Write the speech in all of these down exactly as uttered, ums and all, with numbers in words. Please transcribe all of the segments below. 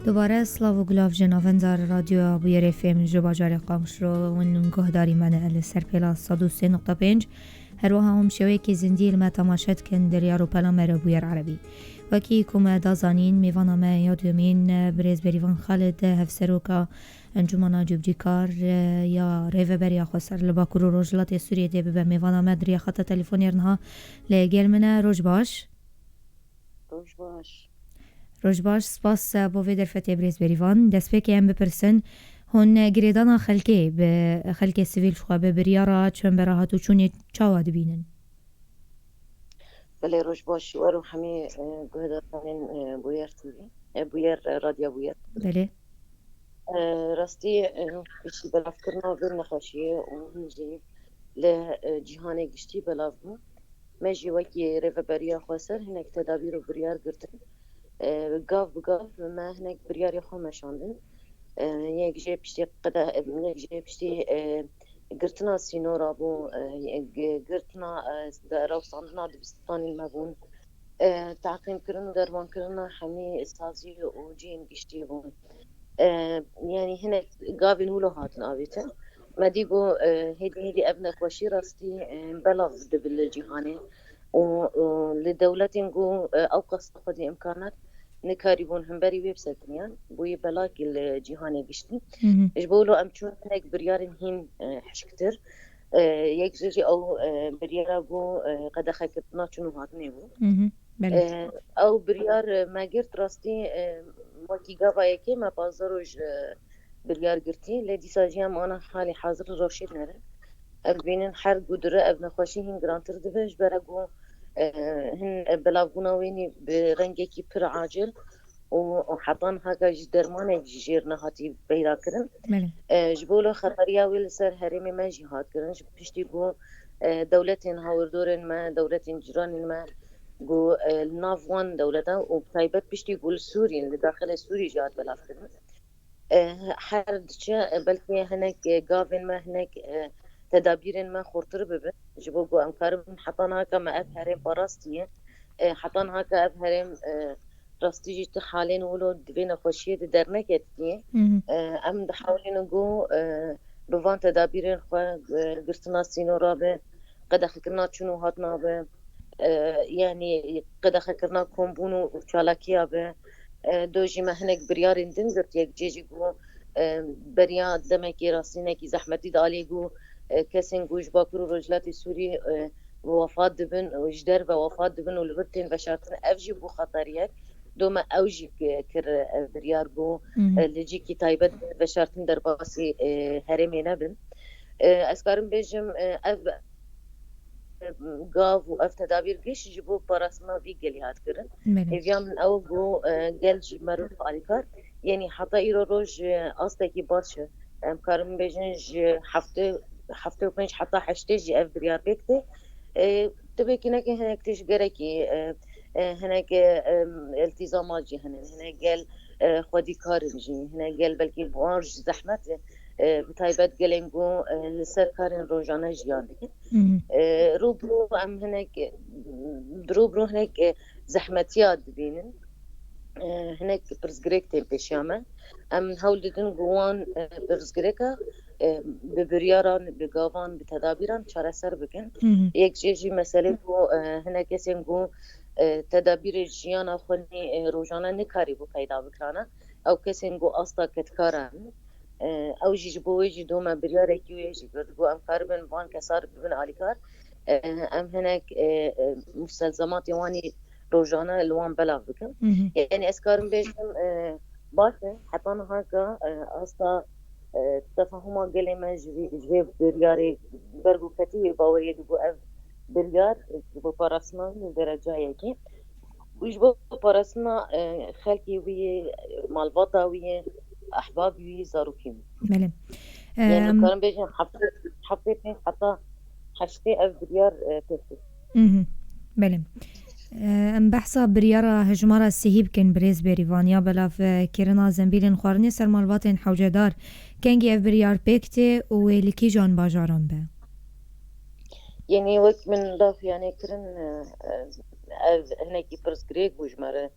Dubare silav û gulav ji navenda Radyoya Bûyerê F M ji bajarê Qamişlo win guhdarî me ne li ser pêla sed û sê nokta pênc. Her wiha hûn bi şêweyekî zindî li me temaşe dikin, deryar û pela me re Bûyer Erebî. Wekî ku me da zanîn, mêvana me ya duyemîn, birêz Berîvan Xalid, hevseroka Encûmena Cûbcîkar, e, ya Rêveberiya Xweser li Bakur û Rojhilatê Sûriyê dê bibe mêvana me di riya xeta telefonê re niha li gel min e. Roj baş. Roj baş. Roj baş, spas, e, bo vê derfetê birêz Berîvan. Destpêkê em bipirsin, hûn girêdana xelkê bi xelkê sivîl ji xwe bi biryara çembera hatûçûnê çawa dibînin? Belê, roj baş ji we û hemî, e, guhdarên, e, Bûyer T V, e, Bûyer, e, Radya Bûyer. Belê. E, rastî, e, piştî belavkirina vê nexweşiyê û hûn jî li, e, cîhanê giştî belav bû. Me jî wekî Rêveberiya Xweser hinek tedabîr û biryar girtin. E, gav bi gav me hinek biryarê xwe meşandin. E, yek jê piştî qede-, yek jê piştî, e, girtina sînora bû, e, g-, girtina, e, de-, rewsandina dibistanên me bûn. E, teqîmkirin û dermankirina hemî sazî û cihên giştî bûn. E, yanî hinek gavên wilo hatin avêtin. Me dî ku, e, hêdî hêdî ev nexweşî rastî, e, belav dibe li cîhanê û, û li dewletên ku, e, ew qas xwedî imkanat nikarîbûn hemberî wê bisekiniyan, bûyî belakî li cîhanê giştî. Hı hı. Ji bo wilo em çûn hinek biryarên hîn, e, hişktir. E, yek ji jî ew, e, biryara ku, e, qedexekirina çûn û hatinê bû. Hı hı. Belê. E, ew biryar, e, me girt rastî, e, wekî gava yekê me pazdeh roj, e, biryar girtî. Lê dîsa jî em ana halê hazir roşê dinêrin. Em dibînin her ku dire ev nexweşî hîn girantir dibe, ji ber ku, e, hin, e, belavbûna wênî bi rengekî pir acil û, û heta niha jî dermanek jî jêr nehatî peyda kirin. Belê. E, ji bo lo xetariya wê li ser herêmê me jî hat kirin. Ji piştî ku, e, dewletên hawirdorên me, dewletên cîranên me ku, e, li nav wan dewletan û bi taybet piştî ku li Sûriyê, li daxilê Sûriyê jî hat belavkirin. E, her diçe, e, belkî hinek, e, gavên me hinek, e, tedabîrên me xurtir bibin. Ji bo ku em karibin heta niha me ev herêm parastiye. E, heta niha ev herêm, e, rastî jî ti halên wilo di vê nexweşiyê de derneketiye. Hı hı. E, em dihewlînin ku, e, bi van tedabîrên xwe, e, girtina sînora be, qedexekirina çûn û hatina be, e, yanî qedexekirina kombûn û çalakiya be. E, do jî me hinek biryarên din girt, yek cê jî ku, e, beriya demekê rastînekî zehmetî de alî ku, e, kesên ku ji Bakur û Rojhilatê Sûrî, e, wefat dibin û ji derve wefat dibin û li vir tên veşartin, ev jî bû xeteriyek. Do me ew jî ki-, kir, e, biryar bû, Hı hı. e, li cîkî taybet veşartin derbasî, e, herêmê nebin. E, ez karim bêjim, e, ev, e, gav û ev tedabîr giş ji bo parastina vî gelî hat kirin. Belê. Hêviya min ew bû, e, gel jî meriv alîkar. Yanî heta îro roj, e, astekî baş e. Em karin bêjin ji heftê, heftê û pênc heta heştê jî ev biryar pêk tê. E, tibê kî neke hinek tişt gerekî, e, e, hinek, e, em, iltîzamat jî hene, hinek gel, e, xwedîkarin jî, hinek gel belkî bi wan jî zehmet e, e, bi taybet gelên ku, e, li ser karên rojane jiyan dikin. Hı hı. E, rû bi rû em hinek, rû bi rû hinek, e, zehmetiya dibînin. E, hinek pirsgirêk tên pêşiya me. Em hewl didin ku wan, e, pirsgirêka, e, bi biryaran, bi gavan, bi tedabîran çareser bikin. Hı hı. Yek jê jî meselê ku, e, hinek kesên ku, e, tedabîrê jiyana xwe nê, e, rojane nikarîbû peyda bikirana, ew kesên ku asta kedkaran, e, ew jî ji bo wê jî dome biryarekî wê jî girt, ku em karibin van kesa re bibin alîkar. E, em hinek, e, e, mustelzematê wan ê rojane li wan belav bikin. Hı hı. Yanî ez karim bêjim, e, baş e, heta niha ka, e, asta, e, tefahuma gelê me ji vê, ji vê biryarê ber ku ketî wê baweriyê dibû ev biryar, e, ji bo parastina wî derecayekê. Û ji bo parastina, e, xelkê wî yê, malbata wî yê, ehbabî wî, zarokî wî. Belê. Yanî Em, karin bêjin heftê, heftê pênc heta heştê ev biryar, e, pêk tê. Mhm. Belê. E, em behsa biryara hejmara sihî bikin, birêz Berîvan, ya belav, e, kirina zembîlên xwarinê ser malbatên hewcedar. Kengî ev biryar pêk tê û wê li kîjan bajaran be? Yanî wek min daxuyanî kirin, e, e, ev hinekî pirsgirêk bû ji me re.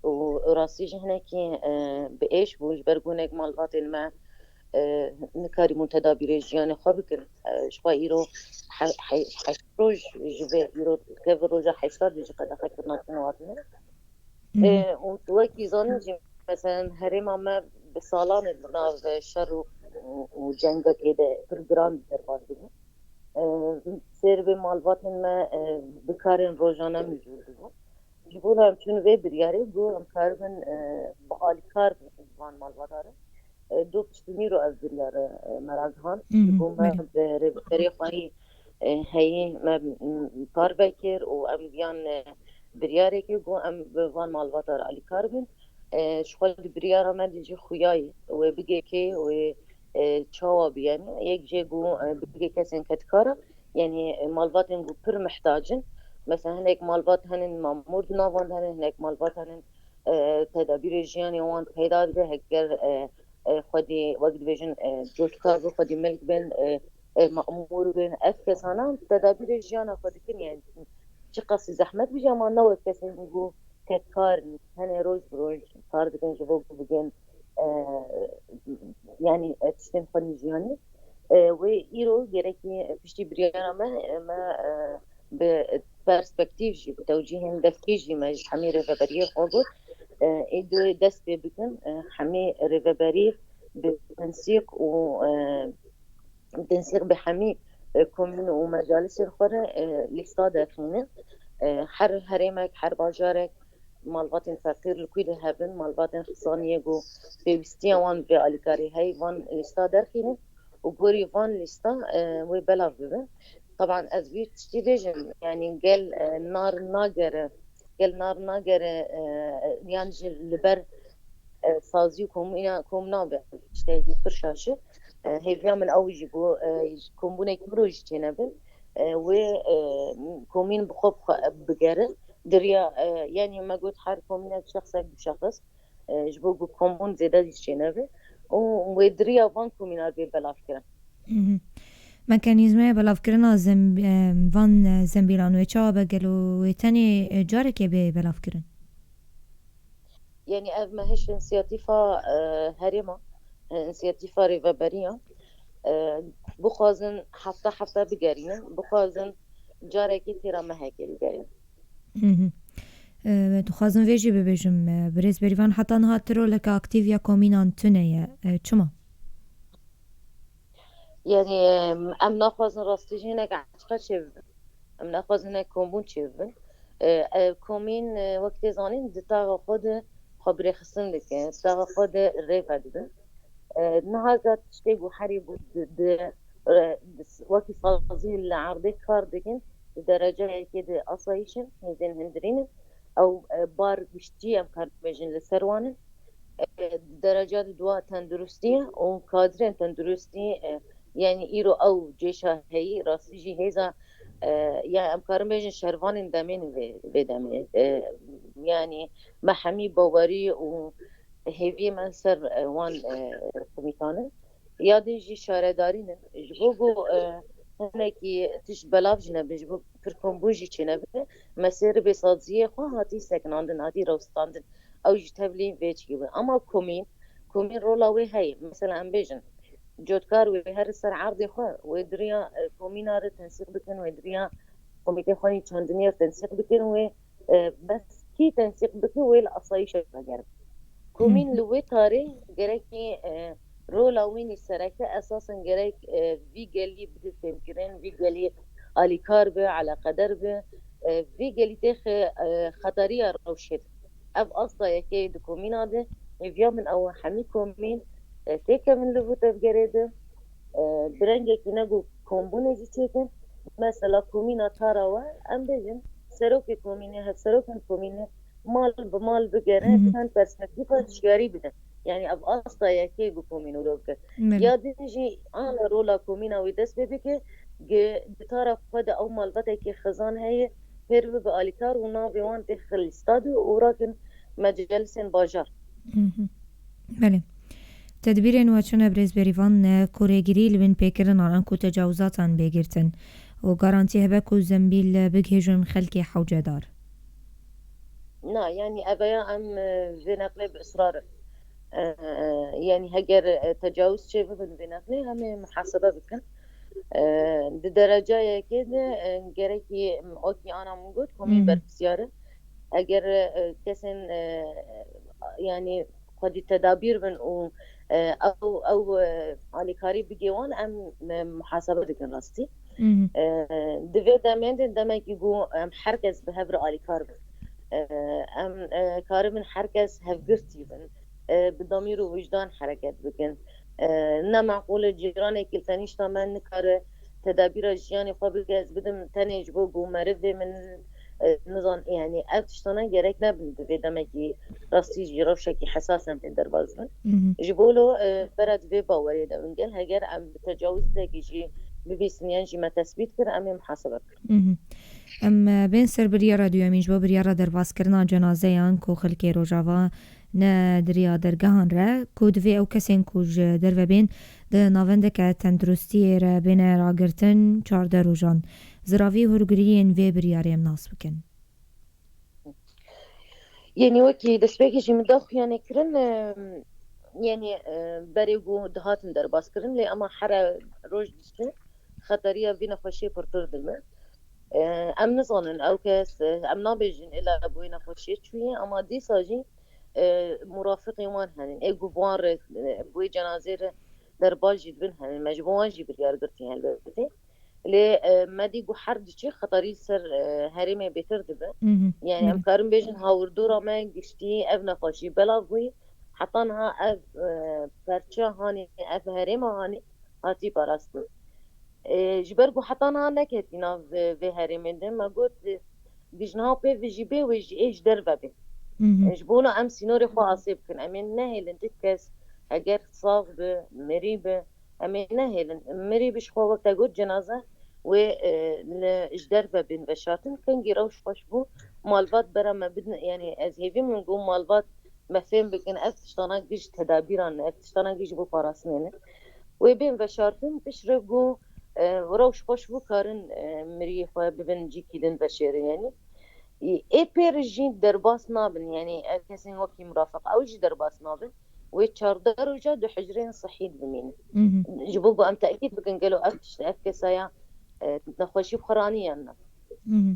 û rastî jî hinekî, e, bi êş bû, ji ber ku hinek malbatên me, e, nikarîbûn tedabîrê jiyanê xwe bikin. E, ji xwe îro he-, he-, heşt roj ji vê îro kevir roja heştad jî qedexe kirina çûn û hatine. E, û tu wekî zanî jî, meselen herêma me bi salan e di nav şer û, û, û cengekê de pir giran derbas dibû. E, sêr vê malbatên me, e, bi karên rojane mijûl dibû. Ji bo em çûn vê biryarê ku em karibin, e, bi alîkar bin van malbataran. E, do piştî mîro ev biryar e, me ragihan. Ji bo me bi rêveberê xweyî, e, heyî me, m, kar vekir û em viyan, e, biryarê kir ku em bi van malbatar alîkar bin. E, ji xwe di biryara me de jî xuyayî wê bigê kê, wê, e, çawa biyenî. Yek jê ku, e, bigê kesên kedkara, yanî, e, malbatên ku pir mihtac in. Mesela hinek malbat henin mamûr di navan de henin, hinek malbat henin, e, tedabîrê jiyanê wan peyda dibe, heger, e, e, xwedî wek dibêjin, e, cotkar bin, xwedî milk bin, e, e, mamûr bin. Ev kesana tedabîrê jiyana xwe dikin, yani çiqasî zehmet bijî, ama ne wek kesên ku kedkar in, hene roj bi roj kar dikin ji bo ku bigên, e, yani, e, tiştên xwedî jiyanê. E, wê îro gerekî piştî biryara me, e, me, e, bi perspektîf jî, bi tewcîhên devkî jî me ji hemî rêveberiyê xwe got, e, ê dê dest pê bikin, e, hemî rêveberî bi tensîq û, e, tensîq bi hemî, e, komîn û mecalisên xwe re, e, lîsta derxînin. E, her herêmek, her bajarek, malbatên feqîr li ku de hebin, malbatên xisaniyê ku pêwîstiya wan vê alîkarî heye, van lîsta derxînin û gorî van lîsta, e, wê belav bibe. Taban ez vî tiştî bêjim, yanî gel, e, nar nagere, gel nar nagere, e, yan jî li ber, e, sazî û komîna, kom nabe. Tiştekî pir şaş e. E, hêviya min ew jî bû, e, kombûnekî mirov jî çênebin. E, wê, e, komîn bi xwe, bi xwe bigere. Di riya, e, yanî me got her komînek şexsek bi şexs, e, ji bo ku kombûn zêde jî çênebe. Û wê di riya van komînan bê belavkirin. Mhm. Mekanîzmaya belavkirina zem-, e, van, e, zembîlan wê çawa be gelo wê tenê, e, carekê bê belavkirin? Yanî ev me hiş însiyatîfa, e, herêma, e, însiyatîfa rêveberiya, e, bixwazin hefte hefte bigerînin, bixwazin carekê têra mehekê bigerînin. Mhm. E, dixwazim vê jî bibêjim, e, birêz Berîvan, heta niha tu roleke aktîf ya komînan tune ye. E, çima? Yanî, em, em naxwazin rastî jî hinek eşqa çêbibin. Em naxwazin hinek kombûn çêbibin. E, e, komîn, e, wek tê zanîn, di taxa xwe de xwe birêxistin dike, di taxa xwe de rê vedibin. E, niha zat tiştê ku herî bû di, di, e, di, wekî sazî li erdê kar dikin, di dereceyekê de asayîş in, hêzên hundirîn in. Ew, e, bar giştî em karin bêjin li ser wan in. E, di dereca de dua tenduristî ye û kadirên tenduristî, e, yanî îro ew cêşa heyî, rastî jî hêza, e, ya em karin bêjin şervanên demê ne vê, vê demê. E, yanî me hemî bawerî û hêviyê me ser, e, wan, e, komîtan in. Ya din jî şaredarî ne. Ji bo ku, e, hinekî tişt belav jî nebe, ji bo pir kombûn jî çênebe, me sê ribê saziyê xwe hatî sekinandin, hatî rewstandin. Ew jî tevlî vê çikê bû. Ama komîn, komîn rola wê heye. Mesela em bêjin, cotkar wê her li ser erdê xwe, wê diriya, e, komîna re tensîq bikin, wê diriya komîtê xwe yê çandiniyê re tensîq bikin, wê, e, bes kî tensîq bike, wê li asayîşê vegerin. Komîn li wê tarê gerekî, e, rola wînî sereke esasen gerek, e, vî gelî bide fêmkirin, vî gelî alîkar be, eleqeder be, e, vî gelî têxe, e, xetariya rewşê de. Ev asta yekê di komîna de, hêviya min ew e hemî komîn, e, têkevin li vî tevgerê de, e, bi rengekî ne ku kombûnê jî çêkin. Mesela komîna Tarawa, em bêjin, serokê komînê, hevserokên komînê mal bi mal bigere, Hı hı. Çend perspektîfa hişyarî bidin. Yani ev asta yekê ku komîn wilo bike. Belê. Ya din jî ana rola komîna wî dest pê bike, gi-, di tara xwe de ew malbatekî xizan heye, pêr bibe alîkar û navê wan têxe lîsta de û rakin meclisên bajar. Hı hı. Belê. Tedbîrên we çi ne birêz Berîvan, ne ku rêgirî li bin pêkirinan an ku tecawizatan bê girtin û garantî hebe ku zembîl bigihêjin xelkê hewcedar? Na, yanî eveya em, e, vê neqlê bi israr in. E, yanî heger, e, tecawuz çêbibin vê neqlê, em ê muhasebe bikin. E, di derecayekê de, e, gerekî, em, wekî ana min got, komî Hı hı. berpisyar in. Eger, e, kesên, e, yanî xwedî tedabîr bin û, e, ew, ew, e, alîkarî bigê wan, em, e, muhasebe dikin rastî. Hı hı. E, di vê demê de demekî ku em her kes bi hev re alîkar bin. E, em, e, karibin her kes hevgirtî bin. E, bi damîr û wijdan hereket bikin. E, ne meqûl e cîranekî li tenîşta me nikare tedabîra jiyanê xwe bike, ez bidim tenê ji bo ku merivê min, e, nizan, yanî ev tiştana gerek nebin di vê demekî rastî jî rewşekî hesas em pê derbas bin. Hı hı. Ji bo lo, e, bera di vê bawerê de in gel, heger em bi tecawizekî jî bibîstin yan jî me tesbît kir, em ê muhasebe bikin. Mhm. Em, e, bên ser biryara duyemîn, ji bo biryara derbaskirina cenazeyan ku xelkê Rojava ne di riya dergehan re, ku divê ew kesên ku ji derve bên di navendeke tenduristiyê re bêne ragirtin çardeh rojan. Ziravî û hûrgiriyên vê biryarê em nas bikin. Yanî wekî destpêkê jî min da xuyanê kirin, e, yanî, e, berê ku dihatin derbas kirin, lê ema here roj diçe, xeteriya vî nexweşiyê pirtir dibe. E, em nizanin ew kes, e, em nabêjin êla bi wê nexweşiyê çûye, ema dîsa jî, e, murafiqên wan henin. Ê ku bi wan re, e, bi wê cenazê re derbas jî dibin henin. Me ji bo wan jî biryar girtî helbetê. Lê, e, me dî ku her diçe xeterî ser, e, herêmê bêtir dibe. Mhm. Yani em Belê. karin bêjin hawirdora me giştî ev nexweşî belav bûyî. Heta niha ev, e, perça hanê, ev herêma hanê hatî parastin. E, ji ber ku heta niha neketî nav, e, vê herêmê de, me got, e, gijniha pê vê jî bê, wê jî ê ji derve bê. Mhm. E, ji bo wilo em sînorê xwe asê bikin. Em ê nehêlin ti kes heger sax bi, mirî bi, em ê nehêlin. Mirî bi ji xwe wek te got cenaze wê, e, li ji derve bên veşartin. Kengî rewş xweş bû. Malbat bera me bidin, yani ez hêvî min ku malbat me fêm bikin. Ev tiştana giş tedabîran, ev tiştana giş ji bo parastinê ne. Wê bên veşartin, piştre ku, e, rewş xweş bû, karin, e, miriyê xwe bibin cîkî din veşêrin, yani. Ê pêr jî derbas nabin, yani ev kesên wekî murafiq, ew jî derbas nabin. Wê çardeh roja di hicrên sihî de bimînin. Mhm. Ji bo ku em tekîd bikin, gelo ev tişt, ev kesaya, e, nexweşî bi xwe ranî yan ne. Mhm.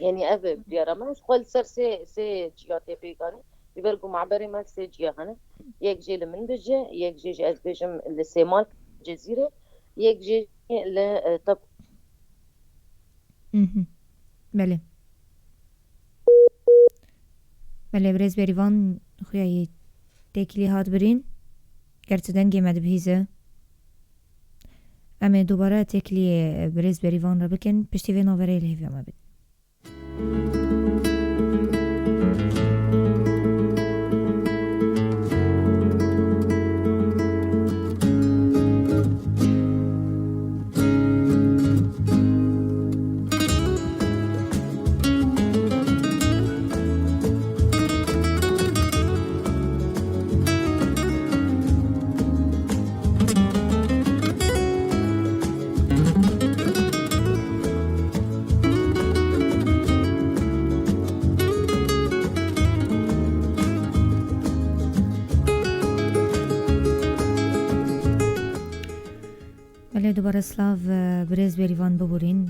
Yani ev e, diyara me, xwe li ser sê, sê ciya tê pêkanî. Ji ber ku maberê me sê ciya hene. Yek jê li min dije, yek jê ji ez bêjim li Sêmal, Cezîrê, yek jê li, e, Tep- Mhm. Belê. Belê, birêz Berîvan xuya yê têkilî hat birîn. Ger tu dengê me dibihîze, em ê dubare têkiliyê birêz Berîvan re bikin. Piştî vê naverê li hêviya me bin. Belê, dubare silav, e, birêz Berîvan, biborîn.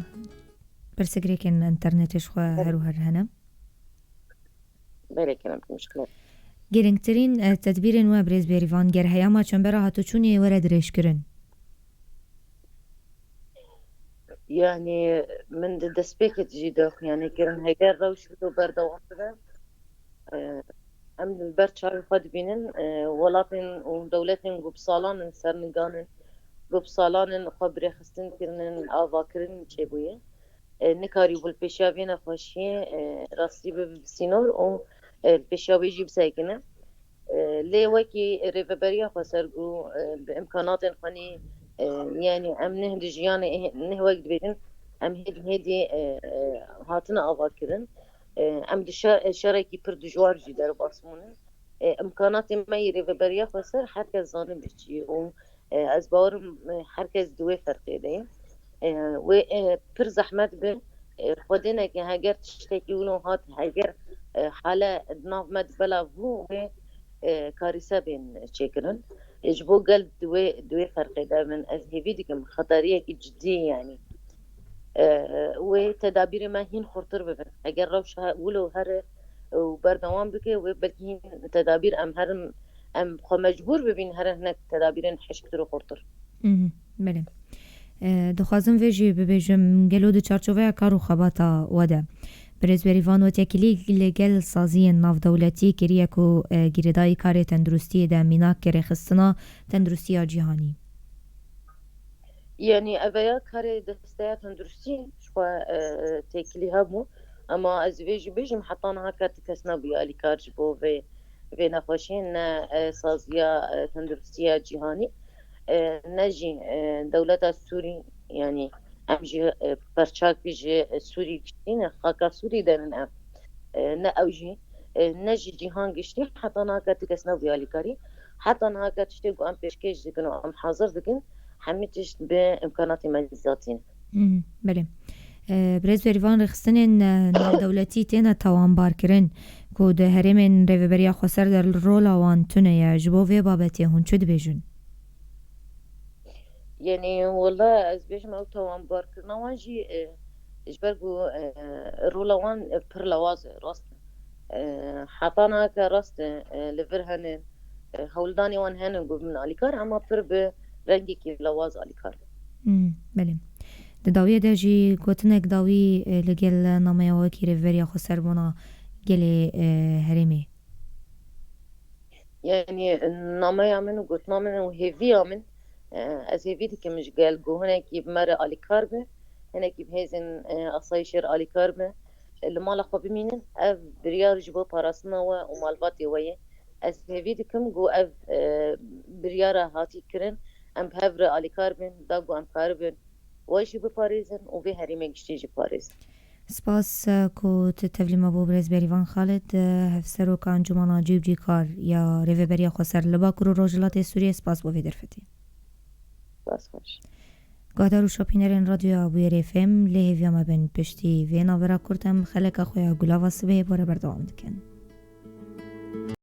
Pirsgirêkên înternetê ji xwe her û her hene. Belê, kerem, muşkil. Girîngtirîn, e, tedbîrên we birêz Berîvan, ger heya ma çembera hatûçûnê were dirêjkirin? Yani min di destpêkê de jî daxuyanî kirin, heger rewş bide û berdewam bibe, e, em li ber çavê xwe dibînin, e, welatên û dewletên ku bi salan in sernigan in, ku bi salan in xwe birêxistin kirinin, avakirin çêbûye. E, nikarîbû li pêşiya vê nexweşiyê, e, rastî bibe bi sînor û, e, li pêşiya wê jî bisekine. E, lê wekî Rêveberiya Xweser got, e, bi îmkanatên xwe nî, e, yani em neh di jiyanê, neh wek dibêjin, em hêdî hêdî, e, e, hatine avakirin. E, em di şe-, şerekî pir dijwar jî derbas bûne. E, îmkanatên me yê Rêveberiya Xweser her kes zanibê çi ye û, e, ez bawerim, e, her kes di wê ferqê de ye. E, wê, e, pir zehmet be e, Xwedê neke, heger tiştekî wilo hat, heger, e, hale di nav me di belav bû, wê, e, karîse bên çêkirin. E, ji bo gel di wê, di wê ferqê de bin. Ez hêvî dikim xeteriyekî cidî, yanî, e, wê tedabîrê me hîn xurtir bibin. Eger rewş he-, wilo here û berdewam bike, wê belkî hîn tedabîr em herin, em xwe mecbûr bibîn herin hinek tedabîrên hişktir û xurtir. Mhm, belê. E, dixwazim vê jî bibêjim, gelo di çarçoveya kar û xebata we de, Birêz Berîvan Otekilî li gel saziyên navdewletî kiriye ku, e, girêdayî karê tenduristiyê de mînak rêxistina tenduristiya cîhanî. Yanî eveya karê desteya tenduristî ji xwe, e, têkilî hebû. Ema ez vê jî bêjim, heta niha ket kes nebûye alîkar ji bo vê, vê nexweşiyê, ne, e, saziya, e, tenduristiya cîhanî, e, ne jî, e, dewleta Sûrî, yanî em jî, e, perçak ji Sûrî giştî ne, xaka Sûrî denin em. E, ne ew jî, e, ne jî cîhan giştî, heta niha ket kes nebûye alîkarî. Heta niha ket tiştê ku em pêşkêş dikin û em hazir dikin, hemî tişt bi îmkanatê me zî zatî ne. Hmm, belê. E, Birêz Berîvan, rêxistinên, e, navdewletî têne tawanbarkirin ku di herêmên Rêveberiya Xweser de rola wan tune ye. Ji bo vê babetê hûn çi dibêjin? Yanî, wela ez bêjim, ew tawanbarkirina wan jî, e, ji ber ku, e, rola wan, e, pir lewaz e, rast e. E, heta niha ke rast e, e, li vir hene, e, hewldanê wan hene ku bibin alîkar, ema pir bi rengekî lewaz alîkar. Hmm, belê. Di dawiyê de jî gotinek dawî, e, li gel nameya wekî Rêveberiya Xweserbûna gelê, e, herêmê. Yanî nameya min û gotina min û hêviya min, e, ez hêvî dikim ji gel ku hinekî bi me re alîkar be, hinekî bi hêzên, e, asayîşê re alîkar be, e, li mala xwe bimînin. Ev biryar ji bo parastina we û malbatê we ye. Ez hêvî dikim ku ev, e, biryara hatî kirin, em bi hev re alîkar bin, da ku em karibin we jî biparêzin û vê herêmê giştî jî parêzin. Spas, e, ku tu tevlî me bû, Birêz Berîvan Xalid, e, Hevseroka Encûmena Cî û Cîkar ya Rêveberiya Xweser li Bakur û Rojhilatê Sûriyê. Spas bo vê derfetê. Spas xweş. Guhdar û şopînerên Radyoya Bûyerê F M, lê hêviya me bin piştî vê navbera kurt em xeleka xwe ya Gulava Sibehê bo re berdewam dikin.